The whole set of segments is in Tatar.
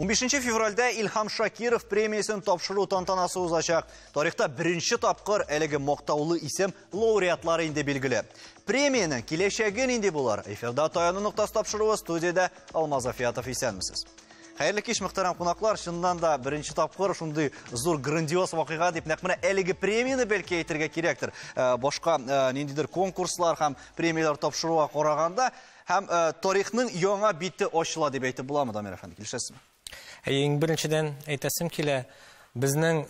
15 февральдә Илһам Шакиров премиясен тапшыру тантанасы узачак. Тарихта беренче тапкыр әлеге мактаулы исем лауреатлары инде билгеле. Премиянең киләчәге нинди булыр? Эфирда Таяну ноктасы тапшыруы, студиядә Алмаз Афиятов, исәнмесез. Хәерле кич, мөхтәрәм кунаклар. Чыннан да беренче тапкыр шундый зур грандиоз вакыйга дип нәкъ менә әлеге премияне бәлки әйтергә кирәктер. Башка ниндидер конкурслар һәм премияләр тапшыруга караганда һәм тарихның яңа бите ачыла дип әйтеп буламы, Дамир әфәнде, килешәсезме? Иң беренчедән әйтәсем килә, безнең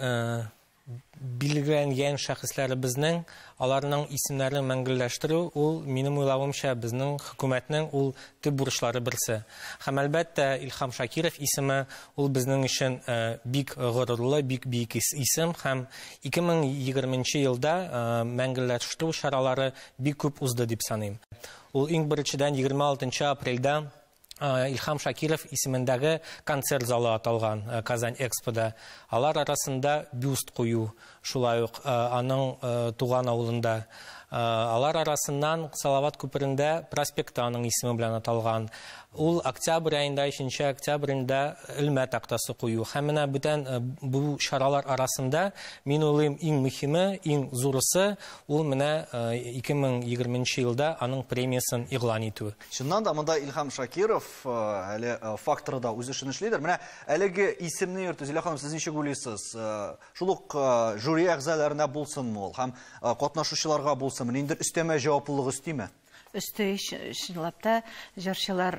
билгеләнгән шәхесләребезнең, аларның исемнәрен мәңгелләштерү, ул, минем уйлавымча, безнең хөкүмәтнең ул төп бурычлары берсе. Һәм әлбәттә, Илһам Шакиров исеме ул безнең өчен бик горурлы, бик биек исем һәм 2020 елда мәңгелләштерү чаралары бик күп узды дип саныйм. Ул иң беренчедән 26 апрельдә Илһам Шакиров исемендәге концерт залы аталган Казань Экспода. Алар арасында бюст кую, шулай ук аның туган авылында. Алар арасыннан Салават күперендә проспекты аның исеме белән аталган. Ул октябрь аенда, 3 октябрендә элмә тактасы кую. Һәм менә бүтән бу чаралар арасында, мин уйлыйм, иң мөһиме, иң зурысы, ул менә 2020 елда аның премиясын игълан итү. Чыннан да монда Илһам Шакиров әле факторы да үз эшен эшлидер. Менә әлеге исемне йөртү, Зилә ханым, сез ничек уйлыйсыз? Шул ук жюри әгъзаларына булсынмы ул һәм катнашучыларга булсынмы? Ниндидер өстәмә җаваплылык өстиме? Өсти, чынлап та, җырчылар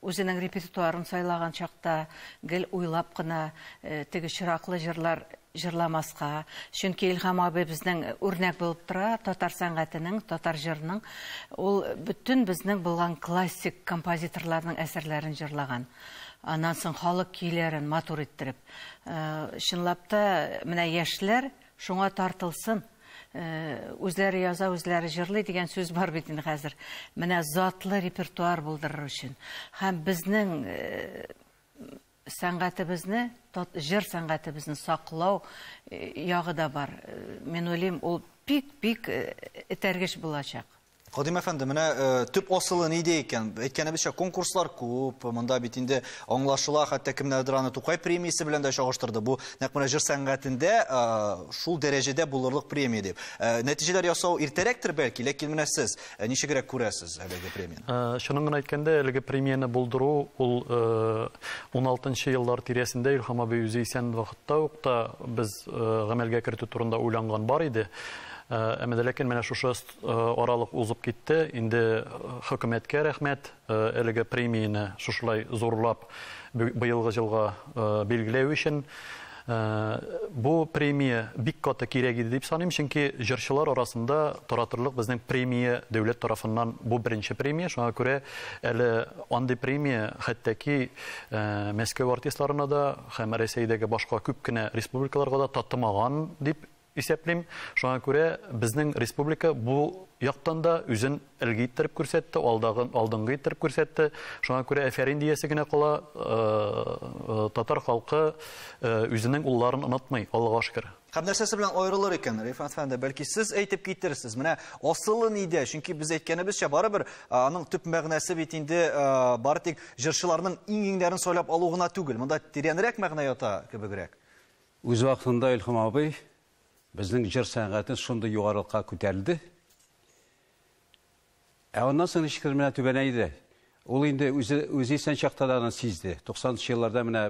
үзенең репертуарын сайлаган чакта гел уйлап кына теге чираклы җырлар җырламаска. Чөнки Илһам абый безнең үрнәк булып тора, татар сәнгатенең, татар җырының. Ул бөтен безнең булган классик композиторларның әсәрләрен җырлаган. Аннан соң халык көйләрен матур иттереп. Чынлап та, менә яшьләр шуңа тартылсын. Үзләре яза, үзләре җырлый дигән сүз бар бит инде хәзер. Менә затлы репертуар булдырыр өчен. Һәм безнең сәнгатебезне, җыр сәнгатебезне саклау ягы да бар. Мин уйлыйм, ул бик-бик этәргеч булачак. Кадим әфәнде, менә төп асылы нидә икән? Әйткәнебезчә, конкурслар күп, монда бит инде аңлашыла, хәтта кемнәрдер аны Тукай премиясе белән дә чагыштырды. Бу нәкъ менә җыр сәнгатендә шул дәрәҗәдә булырлык премия дип. Нәтиҗәләр ясау иртәрәктер бәлки, ләкин менә сез ничегрәк күрәсез әлеге премияне? Чынын гына әйткәндә, әлеге премияне булдыру ул 16 еллар тирәсендә Илһам абый үзе исән вакытта ук та без гамәлгә кертү турында уйланган бар иде. Әмма ләкин менә шушы аралык узып китте. Инде хөкүмәткә рәхмәт, әлеге премияне шушылай зурлап быелгы елга билгеләү өчен. Бу премия бик каты кирәк иде дип саныйм, чөнки җырчылар арасында таратырлык безнең премия дәүләт тарафыннан бу беренче премия. Шуңа күрә әле андый премия хәтта ки Мәскәү артистларына да һәм Рәсәйдәге башка күп кенә республикаларга да татымаган дип исәплим. Шуңа күрә безнең республика бу яктан да үзен элге иттереп күрсәтте, алдынгы иттереп күрсәтте. Шуңа күрә әфәрин диясе генә кала, татар халкы үзенең улларын онытмый, Аллага шөкер. Һәм нәрсәсе белән аерылыр икән, Рифат әфәнде, бәлки сез әйтеп китерсез. Менә асылы нидә? Чөнки без әйткәнебезчә, барыбер аның төп мәгънәсе бит инде бары тик җырчыларның иң-иңнәрен сайлап алу гына түгел. Монда тирәнрәк мәгънә ята кебегрәк. Үз вакытында Илһам абый безнең җыр сәнгате шундый югарылыкка күтәрелде. Ә аннан соң ничектер менә түбәнәйде. Ул инде үзе исән чакта да аны сизде. 90 елларда менә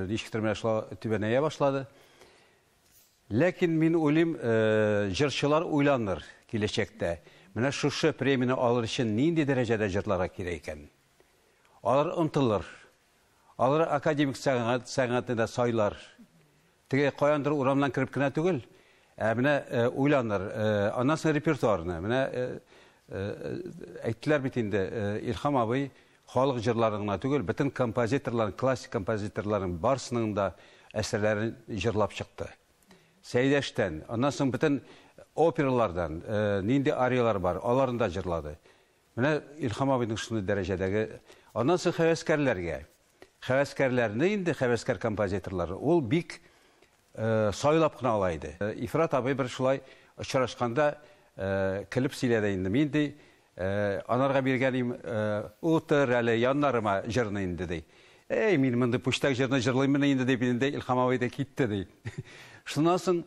ничектер менә шулай түбәнәя башлады. Ләкин мин уйлыйм, җырчылар уйланыр киләчәктә. Менә шушы премияне алыр өчен нинди дәрәҗәдә җырларга кирәк икән? Алар омтылыр. Алар академик сәнгатьне дә сайлар. Теге каяндыр урамнан кереп кенә түгел, ә менә уйланыр. Аннан соң репертуарны. Менә әйттеләр бит инде, Илһам абый халык җырларын гына түгел, бөтен композиторларның, классик композиторларның барысының да әсәрләрен җырлап чыкты. Сәйдәштән, аннан соң бөтен опералардан нинди ариялар бар, аларын да җырлады. Менә Илһам абыйның шундый дәрәҗәдәге. Аннан соң һәвәскәрләргә. Һәвәскәрләрне инде, һәвәскәр композиторлар, ул бик сайлап кына ала иде. Ифрат абый бер шулай очрашканда көлеп сөйләде инде. Мин ди, анарга биргән им, утыр әле яннарыма җырны инде ди. Эй, мин мондый пүчтәк җырны җырлыйммыни инде дип инде Илһам абый да китте ди. Шуннан соң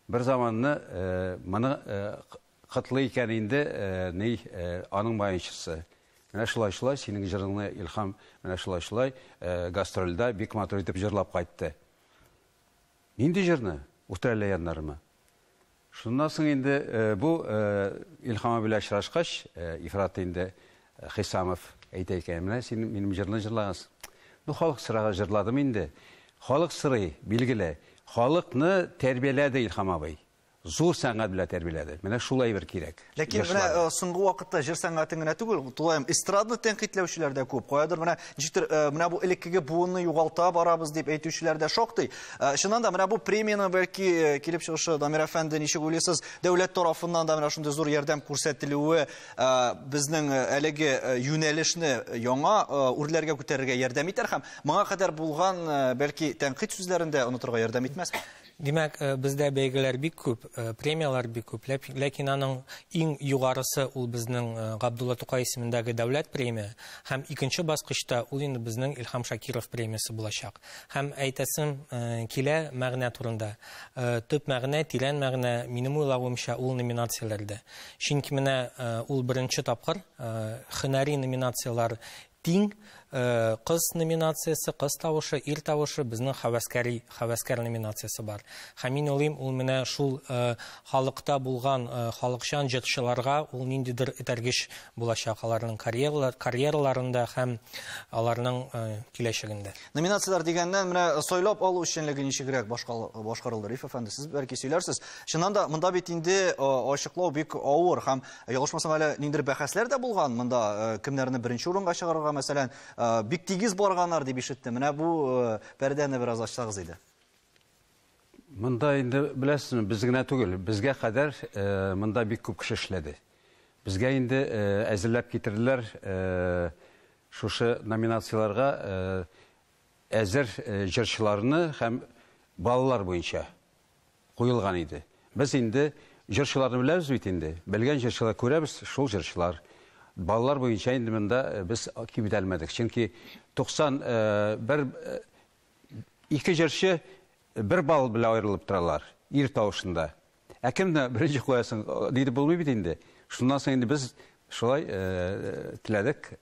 бер заманны моны котлый икән инде ни аның баянчысы. Менә шулай-шулай синең җырыңны Илһам менә шулай-шулай гастрольдә бик матур итеп җырлап кайтты. Нинди җырны? Утыр әле яннарыма. Шуннан соң инде бу Илһам абый белән очрашкач, Ифрат инде Хисамов әйтә икән, менә син минем җырны җырлагансың. Ну, халык сырага җырладым инде. Халык сырый, билгеле. Халыкны тәрбияләде Илһам абый. Зур сәнгать белән тәрбияләде. Менә шулай бер кирәк. Ләкин менә соңгы вакытта җыр сәнгатен генә түгел, тулаем эстрада тәнкыйтьләүчеләр дә күп. Каядыр менә ничектер менә бу элеккеге буынны югалта барабыз дип әйтүчеләр дә шактый. Чыннан да менә бу премияның бәлки килеп чыгышы, Дамир әфәнде, ничек уйлыйсыз, дәүләт тарафыннан да менә шундый зур ярдәм күрсәтелүе безнең әлеге юнәлешне яңа үрләргә күтәрергә ярдәм итәр һәм моңа кадәр булган бәлки тәнкыйть сүзләрен дә онытырга ярдәм итмәсме? Димәк, бездә бәйгеләр бик күп, премияләр бик күп, ләкин аның иң югарысы ул безнең Габдулла Тукай исемендәге дәүләт премия һәм икенче баскычта ул инде безнең Илһам Шакиров премиясе булачак. Һәм әйтәсем килә мәгънә турында. Төп мәгънә, тирән мәгънә, минем уйлавымча, ул номинацияләрдә. Чөнки менә ул беренче тапкыр һөнәри номинацияләр тиң, кыз номинациясе, кыз тавышы, ир тавышы, безнең хәвәскәр номинациясе бар. Һәм мин уйлыйм, ул менә шул халыкта булган халыкчан җырчыларга ул ниндидер этәргеч булачак аларның карьераларында һәм аларның киләчәгендә. Номинацияләр дигәннән, менә сайлап алу эшчәнлеге ничегрәк башкарылды, Риф әфәнде, сез бәлки сөйләрсез. Чыннан да монда бит инде ачыклау бик авыр һәм ялгышмасам әле ниндидер бәхәсләр дә булган монда, кемнәрне беренче урынга чыгарырга, мәсәлән, бик тигез барганнар дип ишеттем. Менә бу пәрдәне бераз ачсагыз иде. Монда инде беләсезме, без генә түгел, безгә кадәр монда бик күп кеше эшләде. Безгә инде әзерләп китерделәр шушы номинацияләргә әзер җырчыларны һәм балалар буенча куелган иде. Без инде җырчыларны беләбез бит инде. Белгән җырчылар күрәбез, шул җырчылар. Балалар буенча инде монда без кибетәлмәдек. Чөнки туксан бер, ике җырчы бер балл белән аерылып торалар ир тавышында. Ә кемне беренче куясың, диде булмый бит инде. Шуннан соң инде без шулай теләдек.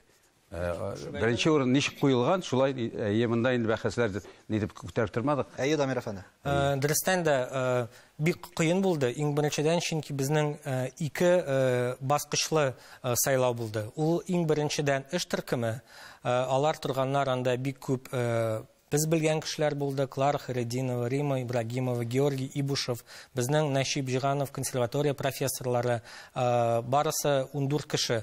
Беренче урын ничек куелган, шулай, әйе, монда инде бәхәсләр ни дип күтәреп тормадык. Әйе, Дамир әфәнде. Дөрестән дә, бик кыен булды. Иң беренчедән, чөнки безнең ике баскычлы сайлау булды. Ул иң беренчедән эш төркеме, алар торганнар анда бик күп без белгән кешеләр булды. Клара Хайретдинова, Рима Ибрагимова, Георгий Ибушев, безнең Нәшип Җиганов консерватория профессорлары, барысы ундүрт кеше.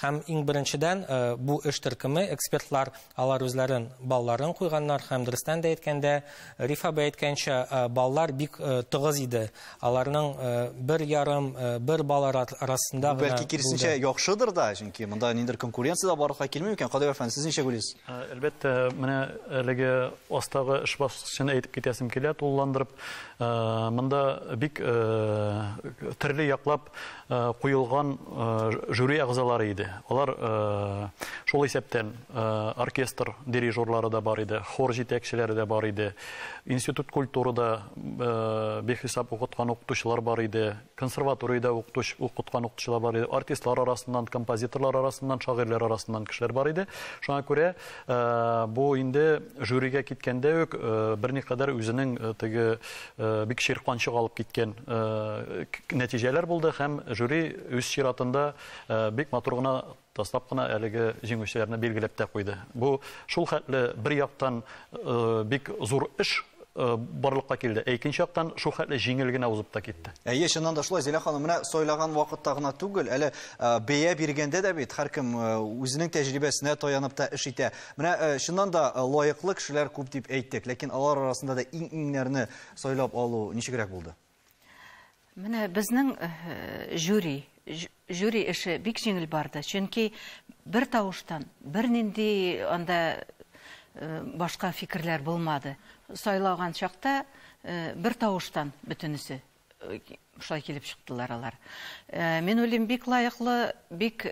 Һәм иң беренчедән бу эш төркеме, экспертлар, алар үзләрен балларын куйганнар һәм дөрестән дә әйткәндә, Риф абый әйткәнчә, баллар бик тыгыз иде. Аларның бер ярым, бер балл арасында Бу бәлки гына киресенчә булды. яхшыдыр да, чөнки монда ниндидер конкуренция дә барлыкка килми микән? Кадыйр әфәнде, сез ничек уйлыйсыз? Әлбәттә, менә әлеге астагы эш баскычын әйтеп китәсем килә, тулыландырып. Монда бик төрле яклап куелган жюри әгъзалары иде. Алар шул исәптән оркестр дирижерлары да бар иде, хор җитәкчеләре дә бар иде, институт культурада бихисап укыткан укытучылар бар иде, консерваториядә укыткан укытучылар бар иде, артистлар арасыннан, композиторлар арасыннан, шагыйрьләр арасыннан кешеләр бар иде. Шуңа күрә бу инде жюрига киткәндә үк берникадәр үзенең теге бик чирканчык алып киткән нәтиҗәләр булды һәм жюри үз чиратында бик матур гына таслап кына әлеге җиңүчеләрне билгеләп тә куйды. Бу шул хәтле бер яктан бик зур эш барлыкка килде, ә икенче яктан шул хәтле җиңел генә узып та китте. Әйе, чыннан да шулай, Зилә ханым, менә сайлаган вакытта гына түгел, әле бәя биргәндә дә бит һәркем үзенең тәҗрибәсенә таянып та эш итә. Менә чыннан да лаеклы кешеләр күп дип әйттек, ләкин алар арасында да иң-иңнәрне сайлап алу ничегрәк булды? Менә безнең жюри эше бик җиңел барды, чөнки бер тавыштан бернинди анда башка фикерләр булмады. Сайлаган чакта бер тавыштан бөтенесе шулай килеп чыктылар алар. Мин уйлыйм, бик лаеклы, бик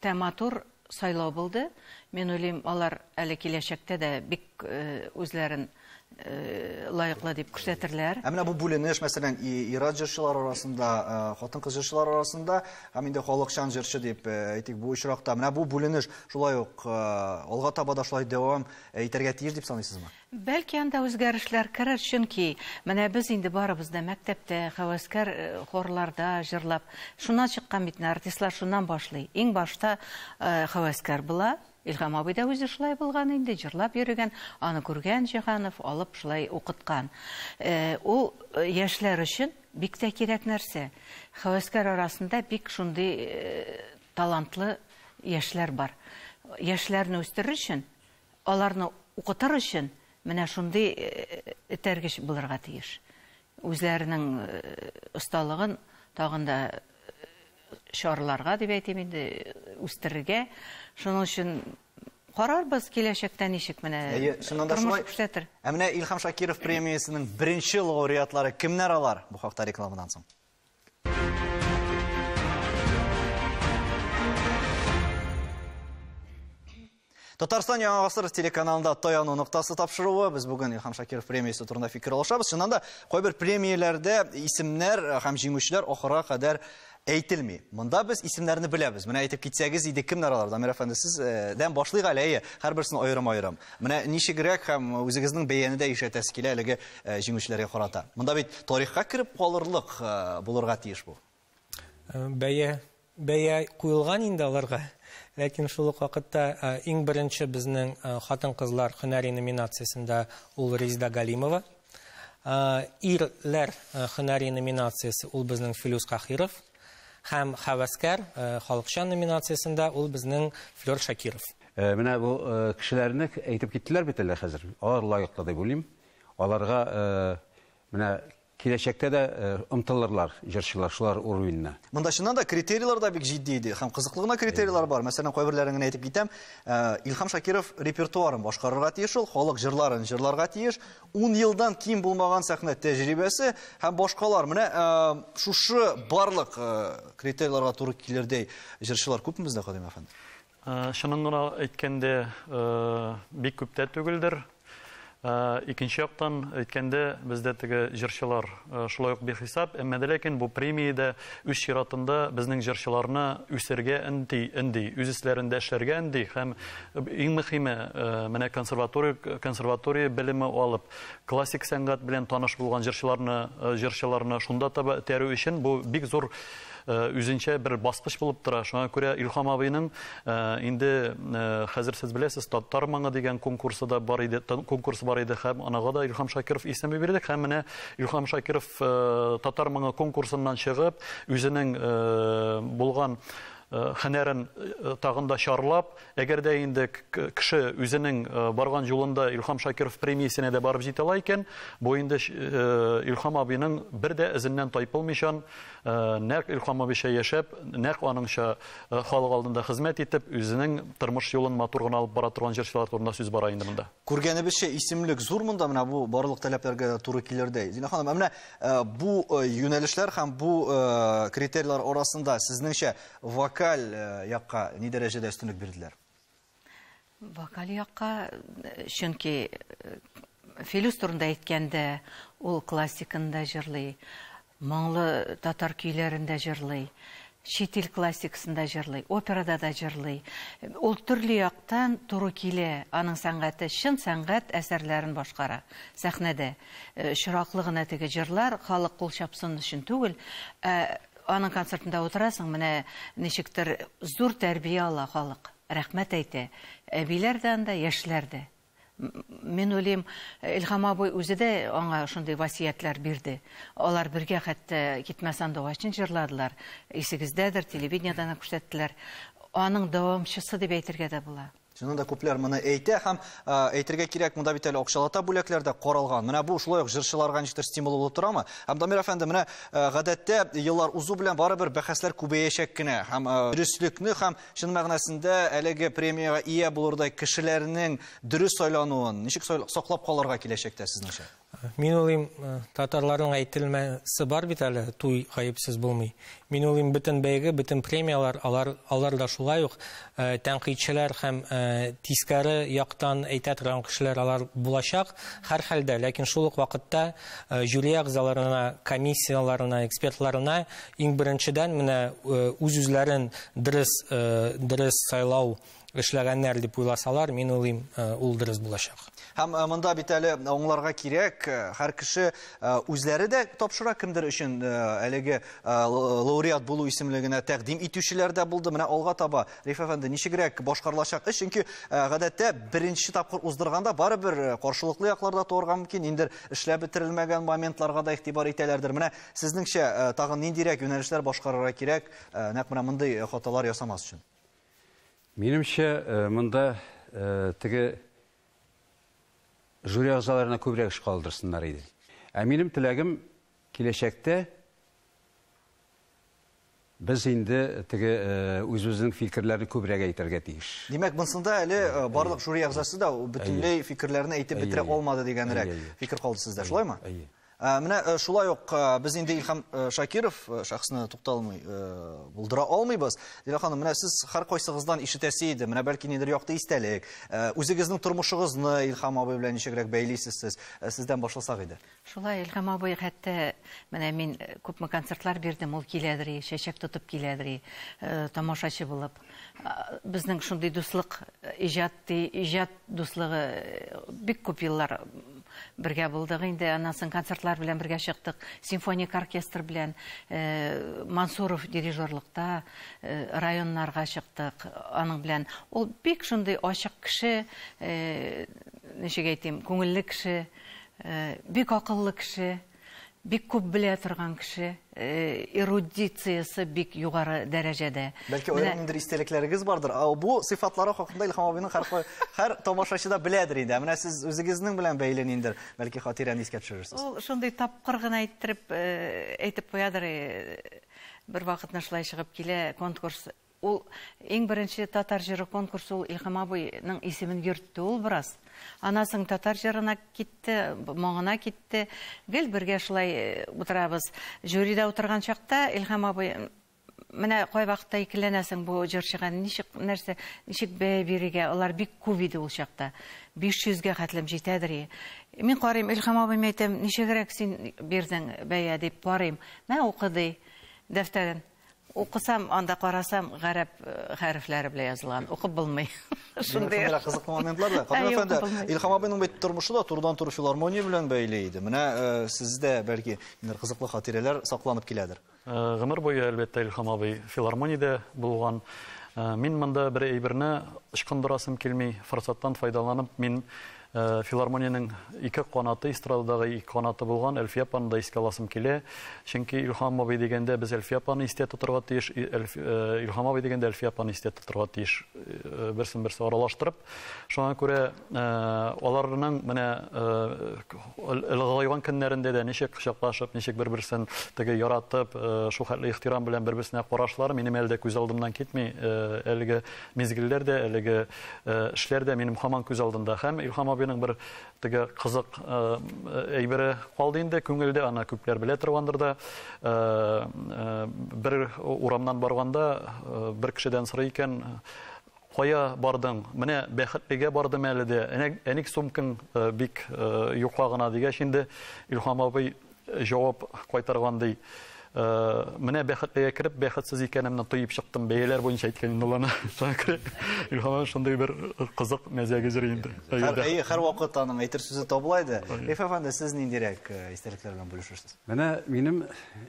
тә матур сайлау булды. Мин уйлыйм, алар әле киләчәктә дә бик үзләрен лаеклы дип күрсәтерләр. Ә менә бу бүленеш, мәсәлән, ир-ат җырчылар арасында, хатын-кыз җырчылар арасында һәм инде халыкчан җырчы дип әйтик, бу очракта менә бу бүленеш шулай ук алга таба да шулай дәвам итәргә тиеш дип саныйсызмы? Бәлки анда үзгәрешләр керер, чөнки менә без инде барыбыз да мәктәптә, һәвәскәр хорларда җырлап, шуннан чыккан бит артистлар шуннан башлый. Иң башта һәвәскәр була. Илһам абый да үзе шулай булган инде, җырлап йөргән, аны күргән Җиһанов, алып шулай укыткан. Ул яшьләр өчен бик тә кирәк нәрсә. Һәвәскәр арасында бик шундый талантлы яшьләр бар. Яшьләрне үстерер өчен, аларны укытыр өчен менә шундый этәргеч булырга тиеш. Үзләренең осталыгын тагын да чарларга дип әйтим инде, үстерергә. Шуның өчен карарбыз киләчәктә ничек менә тормыш күрсәтер. Ә менә Илһам Шакиров премиясенең беренче лауреатлары кемнәр алар? Бу хакта рекламадан соң. Татарстан Яңа Гасыр телеканалында Таяну ноктасы тапшыруы. Без бүген Илһам Шакиров премиясе турында фикер алышабыз. Чыннан да кайбер премияләрдә исемнәр һәм җиңүчеләр ахырга кадәр әйтелми. Монда без исемнәрне беләбез. Менә әйтеп китсәгез иде, кемнәр алар? Дамир әфәнде, сездән башлыйк әле, әйе, һәрберсен аерым-аерым. Менә ничегрәк һәм үзегезнең бәяне дә ишетәсе килә әлеге җиңүчеләргә карата. Монда бит тарихка кереп калырлык булырга тиеш бу. Бәя куелган инде аларга. Ләкин шул ук вакытта иң беренче безнең хатын-кызлар һөнәри номинациясендә ул Резеда Галимова. Ирләр һөнәри номинациясе ул безнең Филүс Каһиров. Һәм һәвәскәр халыкчан номинациясендә ул безнең Флёр Шакиров. Менә бу кешеләрне әйтеп киттеләр бит әле хәзер. Алар лаеклы дип уйлыйм. Аларга менә киләчәктә дә омтылырлар җырчылар шулар уровеньна. Монда чыннан да критерийлар да бик җитди иде һәм кызыклы гына критерийлар бар. Мәсәлән, кайберләрен генә әйтеп китәм. Илһам Шакиров репертуарын башкарырга тиеш ул, халык җырларын җырларга тиеш. 10 елдан ким булмаган сәхнә тәҗрибәсе һәм башкалар. Менә шушы барлык критерийларга туры килердәй җырчылар күпме бездә, Кадим әфәнде? Чынын гына әйткәндә, бик күп тә түгелдер. Икенче яктан әйткәндә, бездә теге җырчылар шулай ук бихисап, әмма дә ләкин бу премиядә үз чиратында безнең җырчыларны үсергә өнди, үз өсләрендә эшләргә өнди һәм иң мөһиме, менә консерватория белеме алып, классик сәнгать белән таныш булган җырчыларны шунда таба этәрү өчен бу бик зур үзенчә бер баскыч булып тора. Шуңа күрә Илһам абыйның инде хәзер сез беләсез, Татар моңы дигән конкурсы да бар иде, конкурс бар иде һәм анага да Илһам Шакиров исеме бирдек. Һәм менә Илһам Шакиров Татар моңы конкурсыннан чыгып, үзенең булган һөнәрен тагын да чарлап, әгәр дә инде кеше үзенең барган юлында Илһам Шакиров премиясенә дә барып җитә ала икән, бу инде Илһам абыйның бер дә эзеннән тайпылмыйчан, нәкъ Илһам абыйча яшәп, нәкъ аныңча халык алдында хезмәт итеп, үзенең тормыш юлын матур гына алып бара торган җырчылар турында сүз бара инде монда. Күргәнебезчә, исемлек зур монда, менә бу барлык таләпләргә туры килердәй. Зина ханым, менә бу юнәлешләр һәм бу критерийлар арасында сезнеңчә вокаль якка ни дәрәҗәдә өстенлек бирделәр? Вокаль якка, чөнки Филүс турында әйткәндә, ул классиканы да җырлый, моңлы татар көйләрен дә җырлый, чит ил классикасын да җырлый, операда да җырлый. Ул төрле яктан туры килә, аның сәнгате чын сәнгать әсәрләрен башкара сәхнәдә. Очраклы гына теге җырлар халык кул чапсын өчен түгел, аның концертында утырасың, менә ничектер зур тәрбия ала халык, рәхмәт әйтә. Әбиләр дә анда, яшьләр дә. Мин уйлыйм, Илһам абый үзе дә аңа шундый васыятьләр бирде. Алар бергә хәтта Китмә сандугачын җырладылар. Исегездәдер, телевидениедән күрсәттеләр. Аның дәвамчысы дип әйтергә дә була. Чыннан да күпләр моны әйтә һәм әйтергә кирәк, монда бит әле акчалата бүләкләр дә каралган. Менә бу шулай ук җырчыларга ничектер стимул булып торамы? Һәм Дамир әфәнде, менә гадәттә еллар узу белән барыбер бәхәсләр күбәячәк кенә. Һәм дөреслекне һәм чын мәгънәсендә әлеге премиягә ия булырдай кешеләрнең дөрес сайлануын ничек саклап калырга киләчәктә сезнеңчә? Мин уйлыйм, татарларның әйтелмәсе бар бит әле, туй гаепсез булмый. Мин уйлыйм, бөтен бәйге, бөтен премиялар, алар да шулай ук тәнкыйтьчеләр һәм тискәре яктан әйтә торган кешеләр алар булачак һәрхәлдә, ләкин шул ук вакытта жюри әгъзаларына, комиссияларына, экспертларына иң беренчедән менә үз-үзләрен дөрес сайлау эшләгәннәр дип уйласалар, мин уйлыйм, ул дөрес булачак. Һәм монда бит әле аңларга кирәк, һәр кеше үзләре дә тапшыра, кемдер өчен әлеге лауреат булу исемлегенә тәкъдим итүчеләр дә булды. Менә алга таба, Риф әфәнде, ничегрәк башкарылачак эш? Чөнки гадәттә беренче тапкыр уздырганда барыбер каршылыклы якларда туарга мөмкин, инде эшләп бетерелмәгән моментларга да игътибар итәләрдер. Менә сезнеңчә тагын ниндирәк юнәлешләр башкарырга кирәк, нәкъ менә мондый хаталар ясамас өчен? Минемчә, монда теге жюри әгъзаларына күбрәк эш калдырсыннар иде. Ә минем теләгем киләчәктә без инде теге үзебезнең фикерләрне күбрәк әйтергә тиеш. Димәк, монсында әле барлык жюри әгъзасы да бөтенләй фикерләрне әйтеп бетерә алмады дигәнрәк фикер калды сездә, шулаймы? Әйе. Менә шулай ук без инде Илһам Шакиров шәхесенә тукталмый булдыра алмыйбыз. Дилә ханым, менә сез һәр кайсыгыздан ишетәсе иде, менә бәлки нидер якты истәлек, үзегезнең тормышыгызны Илһам абый белән ничегрәк бәйлисез сез, сездән башласак иде. Шулай, Илһам абый, хәтта менә мин күпме концертлар бирдем, ул киләдер, чәчәк тотып киләдер, тамашачы булып. Безнең шундый дуслык, иҗат дуслыгы бик күп еллар бергә булдык инде. Аннан соң концертлар белән бергә чыктык, симфоник оркестр белән, Мансуров дирижерлыкта районнарга чыктык аның белән. Ул бик шундый ачык кеше, ничек әйтим, күңелле кеше, бик акыллы кеше, бик күп белә торган кеше, эрудициясе бик югары дәрәҗәдә. Бәлки аерым ниндидер истәлекләрегез бардыр. Бу сыйфатлары хакында Илһам абыйның һәр тамашачы да беләдер инде. Менә сез үзегезнең белән бәйле ниндидер, бәлки хатирәне искә төшерерсез. Ул шундый тапкыр гына әйттереп, әйтеп куядыр. Бер вакытны шулай чыгып килә конкурс. Ул иң беренче татар җыры конкурсы, ул Илһам абыйның исемен йөртте ул бераз. Аннан соң татар җырына китте, моңына китте. Гел бергә шулай утырабыз. Жюрида утырган чакта Илһам абый, менә кай вакытта икеләнәсең бу җырчыга, ничек нәрсә, ничек бәя бирергә, алар бик күп иде ул чакта. 500гә хәтлем җитәдер. Мин карыйм, Илһам абый, әйтәм, ничегрәк син бирдең бәя дип карыйм. Мә укыды дәфтәрен. Укысам, анда карасам, гарәп хәрефләре белән язылган. Укып булмый. Шундый кызыклы моментлар да. Кадыр әфәнде, Илһам абыйның бит тормышы да турыдан-туры филармония белән бәйле иде. Менә сездә бәлки кызыклы хатирәләр сакланып киләдер. Гомер буе, әлбәттә, Илһам абый филармониядә булган. Мин монда бер әйберне ычкындырасым килми. Форсаттан файдаланып, мин филармониянең ике канаты, эстрададагы ике канаты булган Әлфия апаны да искә аласым килә. Чөнки Илһам абый дигәндә без Әлфия апаны истә тотырга тиеш, Илһам абый дигәндә Әлфия апаны истә тотырга тиеш, берсен берсе аралаштырып. Шуңа күрә аларның менә олыгайган көннәрендә дә ничек кочаклашып, ничек бер-берсен теге яратып, шул хәтле ихтирам белән бер-берсенә карашлары минем әле дә күз алдымнан китми. Әлеге мизгелләр дә, әлеге эшләр дә минем һаман күз алдында. Һәм Илһам абыйның бер теге кызык әйбере калды инде күңелдә, аны күпләр белә торгандыр да. Бер урамнан барганда бер кешедән сорый икән, кая бардың? Менә бәхетлегә бардым әле дә. Әник сумкаң бик юка гына дигәч инде Илһам абый җавап кайтарган ди. Менә бәхетлегә кереп, бәхетсез икәнемне тоеп чыктым. Бәяләр буенча әйткән инде ул аны. Шуңа күрә Илһам абый шундый бер кызык мәзәге җыр инде. Әйе, һәр вакыт аның әйтер сүзе табыла иде. Риф әфәнде, сез ниндирәк истәлекләр белән бүлешерсез? Менә минем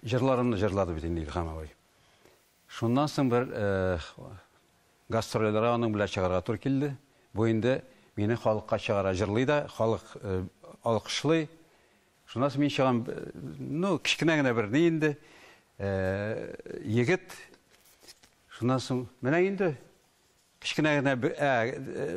җырларымны җырлады бит инде Илһам абый. Шуннан соң бер гастрольләргә аның белән чыгарга туры килде. Бу инде мине халыкка чыгара, җырлый да, халык алкышлый. Шуннан соң мин чыгам, ну, кечкенә генә бер ни инде, егет. Шуннан соң менә инде кечкенә генә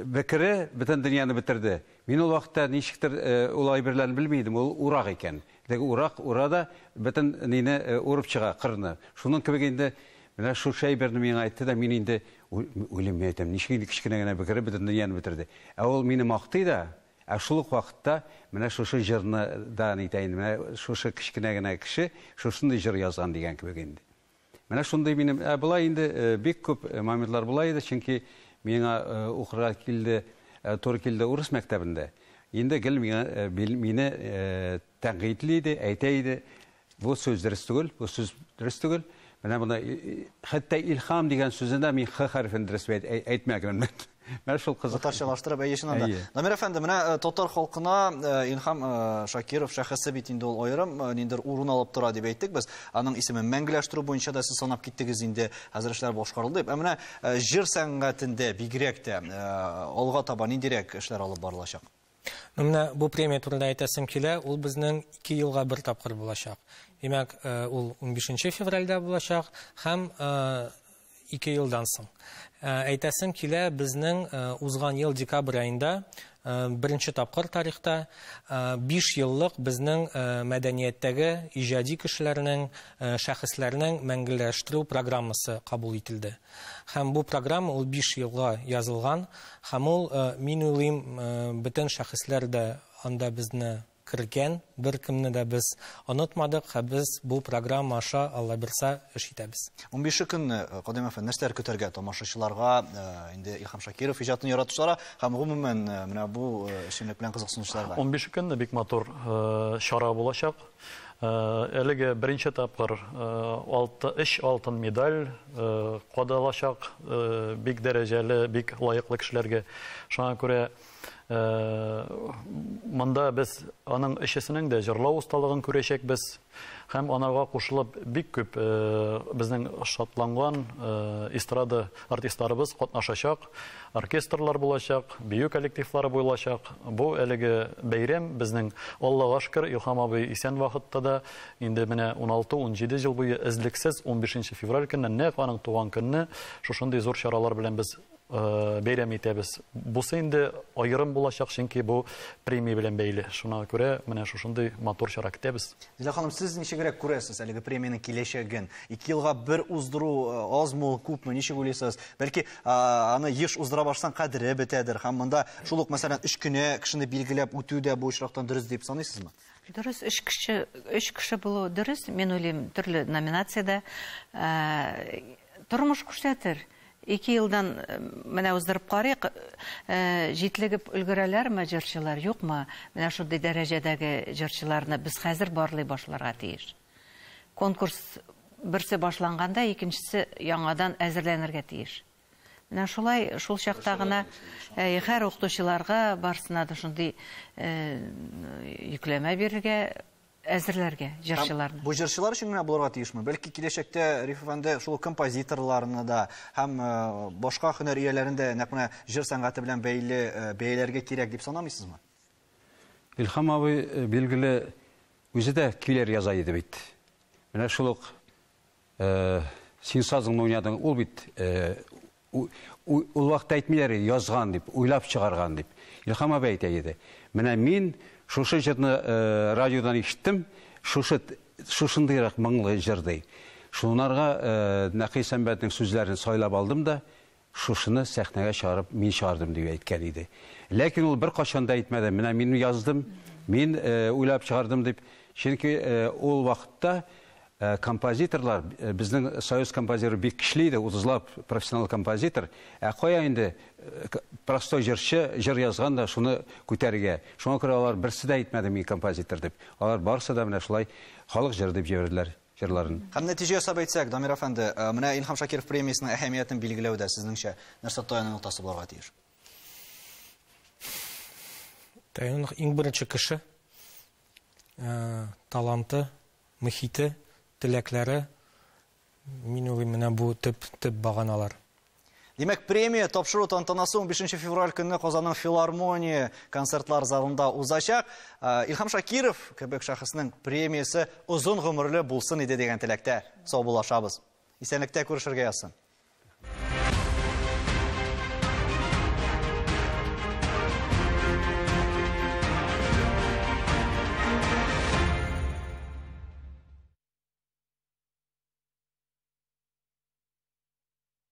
бекере бөтен дөньяны бетерде. Мин ул вакытта ничектер ул әйберләрне белми идем, ул урак икән. Теге урак ура да бөтен нине урып чыга, кырны. Шуның кебек инде менә шушы әйберне миңа әйтте дә, мин инде уйлыйм, мин әйтәм, ничек инде кечкенә генә бекере бөтен дөньяны бетерде. Ә ул мине мактый да, Ә шул ук вакытта менә шушы җырны да нитә инде, менә шушы кечкенә генә кеше шушындый җыр язган дигән кебек инде. Менә шундый минем, ә болай инде бик күп моментлар була иде, чөнки миңа укырга килде, туры килде урыс мәктәбендә. Инде гел миңа мине тәнкыйтьли иде, әйтә иде, бу сүз дөрес түгел, бу сүз дөрес түгел. Менә моны хәтта Илһам дигән сүзендә мин Х хәрефен дөрес әйтмәгәнмен. Менә шул кызык. Татарчалаштырып, әйе, чыннан да. Дамир әфәнде, менә татар халкына Илһам Шакиров шәхесе бит инде ул аерым ниндидер урын алып тора дип әйттек без. Аның исемен мәңгеләштерү буенча да сез санап киттегез инде, хәзер эшләр башкарылды дип. Ә менә җыр сәнгатендә бигрәк тә алга таба ниндирәк эшләр алып барылачак? Менә бу премия турында әйтәсем килә, ул безнең 2 елга бер тапкыр булачак. Димәк, ул 15 февральдә булачак һәм 2 елдан соң. Әйтәсем килә, безнең узган ел декабрь аенда беренче тапкыр тарихта 5 еллык безнең мәдәнияттәге иҗади кешеләрнең, шәхесләрнең мәңгеләштерү программасы кабул ителде. Һәм бу программа ул 5 елга язылган, һәм ул, мин уйлыйм, бөтен шәхесләр дә анда безне кергән, бер кемне дә без онытмадык, һәм без бу программа аша, Алла бирса, эш итәбез. 15 көнне, Кадыйм әфәнде, нәрсәләр көтәргә тамашачыларга, инде Илһам Шакиров иҗатын яратучыларга һәм гомумән менә бу эшчәнлек белән кызыксынучыларга? 15 көнне бик матур чара булачак. Әлеге беренче тапкыр 3 алтын медаль кадалачак, бик дәрәҗәле, бик лаеклы кешеләргә. Шуңа күрә монда без аның өчесенең дә җырлау осталыгын күрәчәкбез һәм анарга кушылып бик күп безнең шатланган эстрада артистларыбыз катнашачак, оркестрлар булачак, бию коллективлары булачак. Бу әлеге бәйрәм безнең, Аллага шөкер, Илһам абый исән вакытта да инде менә 16-17 ел буе эзлексез 15 февраль көнне, нәкъ аның туган көнне, шушындый зур чаралар белән без бәйрәм итәбез. Бусы инде аерым булачак, чөнки бу премия белән бәйле. Шуңа күрә менә шушындый матур чара көтәбез. Зилә ханым, сез ничегрәк күрәсез әлеге премиянең киләчәген? 2 елга бер уздыру азмы, күпме, ничек уйлыйсыз? Бәлки аны еш уздыра башласаң кадере бетәдер һәм монда шул ук, мәсәлән, 3 кенә кешене билгеләп үтү дә бу очрактан дөрес дип саныйсызмы? Дөрес, 3 кеше булу дөрес. Мин уйлыйм, төрле номинациядә тормыш күрсәтер. 2 елдан менә уздырып карыйк, җитлегеп өлгерәләрме җырчылар, юкмы? Менә шундый дәрәҗәдәге җырчыларны без хәзер барлый башларга тиеш. Конкурс берсе башланганда, икенчесе яңадан әзерләнергә тиеш. Менә шулай, шул чакта гына һәр укытучыларга барсына да шундый йөкләмә бирергә, әзерләргә җырчыларны. Бу җырчылар өчен генә булырга тиешме? Бәлки киләчәктә Риф әфәнде шул композиторларны да һәм башка һөнәр ияләрен дә нәкъ менә җыр сәнгате белән бәйле бәяләргә кирәк дип санамыйсызмы? Илһам абый билгеле үзе дә көйләр яза иде бит. Менә шул ук син сазыңны уйнадың, ул бит ул вакытта әйтмиләр язган дип, уйлап чыгарган дип. Илһам абый әйтә иде. Менә мин шушы җырны радиодан ишеттем, шушындыйрак моңлы җыр ди. Шунарга Нәкый Сәнбәтнең сүзләрен сайлап алдым да, шушыны сәхнәгә чыгарып мин чыгардым дип әйткән иде. Ләкин ул беркайчан да әйтмәде, менә мин яздым, мин уйлап чыгардым дип. Чөнки ул вакытта композиторлар, безнең союз композиторы бик көчле иде, 30лап профессионал композитор. Ә кая инде простой җырчы җыр язган да шуны күтәрергә. Шуңа күрә алар берсе дә әйтмәде мин композитор дип. Алар барысы да менә шулай халык җыры дип җибәрделәр җырларын. Һәм нәтиҗә ясап әйтсәк, Дамир әфәнде, менә Илһам Шакиров премиясенең әһәмиятен билгеләүдә сезнеңчә нәрсә таяну ноктасы булырга тиеш? Таяну иң беренче кеше, таланты, мөхите, теләкләре, мин уйлыйм, менә бу төп баганалар. Димәк, премия тапшыру тантанасы 15 февраль көнне Казанның филармония концертлар залында узачак. Илһам Шакиров кебек шәхеснең премиясе озын гомерле булсын иде дигән теләктә саубуллашабыз. Исәнлектә күрешергә язсын.